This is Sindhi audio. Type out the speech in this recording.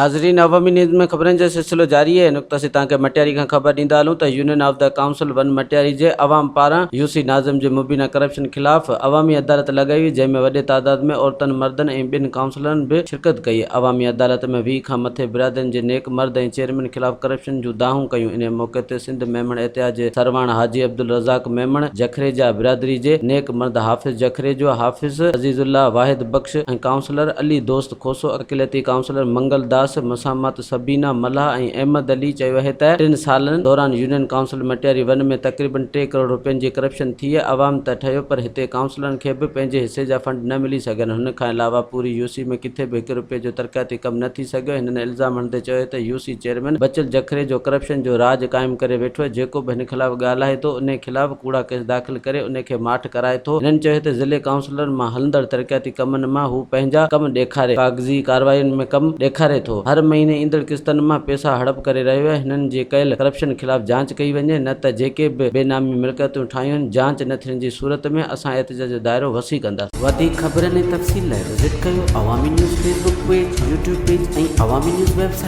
ناظرين عوامي نيوز ۾ خبرن جو سلسلو جاري آهي نقطه سي توهان کي مٽياري کان خبر ڏيندا هلون ته union of the council one Matiari جي عوام پاران يو سي ناظم جي مبينا ڪرپشن خلاف عوامي عدالت لڳائي وئي جنهن ۾ وڏي تعداد ۾ عورتن مردن ۽ ٻين ڪائونسلرن به شرڪت ڪئي عوامي عدالت ۾ 20 کان مٿي برادرين جي نيڪ مرد ۽ چيئرمين خلاف ڪرپشن جون دانهون ڪيون انهي موقعي تي سنڌ ميمڻ اتحاد جي سرواڻ حاجي عبدالرزاق ميمڻ جکريجا برادري جي نيڪ مرد حافظ جکريجو حافظ عزيز الله واحد بخش ۽ ڪائونسلر علي دوست کوسو، اقليتي ڪائونسلر منگل داس، مسامات سبينا ملاح ۽ احمد علي چيو اهي ته ٽن سالن دوران يونين ڪائونسل مٽياري ون ۾ تقريبن ٽي ڪروڙ روپين جي ڪرپشن ٿي عوام ته ٺهيو پر هتي ڪائونسلرن کي به پنهنجي حصي جا فنڊ نه ملي سگهن هن کان علاوه پوري يو سي ۾ ڪٿي به هڪ روپئي جو ترقياتي ڪم نه ٿي سگهيو هنن الزام هڻندي چيو ته U C chairman Bachal Jakhri جو ڪرپشن جو راڄ قائم ڪري ويٺو اهي جيڪو به هن خلاف ڳالهائي ٿو انهي خلاف ڪوڙا ڪيس داخل ڪري انهي کي ماٺ ڪرائي ٿو هنن چيو ته ضلعي ڪائونسلرن مان هلندڙ ترقياتي ڪمن مان هو پنهنجا ڪم ڏيکاري ڪاغذي ڪارروائين ۾ ڪم ڏيکاري ٿو. هر مهيني ايندڙ قسطن مان پئسا هڙپ ڪري رهيو آهي. هنن جي ڪيل ڪرپشن خلاف جاچ ڪئي وڃي نه ته جيڪي به بي نامي ملڪيتون ٺاهيون جاچ نه ٿيڻ جي صورت ۾ اسان احتجاج جو دائرو وسيع ڪنداسين. وڌيڪ خبرن ۽ تفصيل لاء وزٽ ڪيو Awami news Facebook page, YouTube page ۽ Awami news website.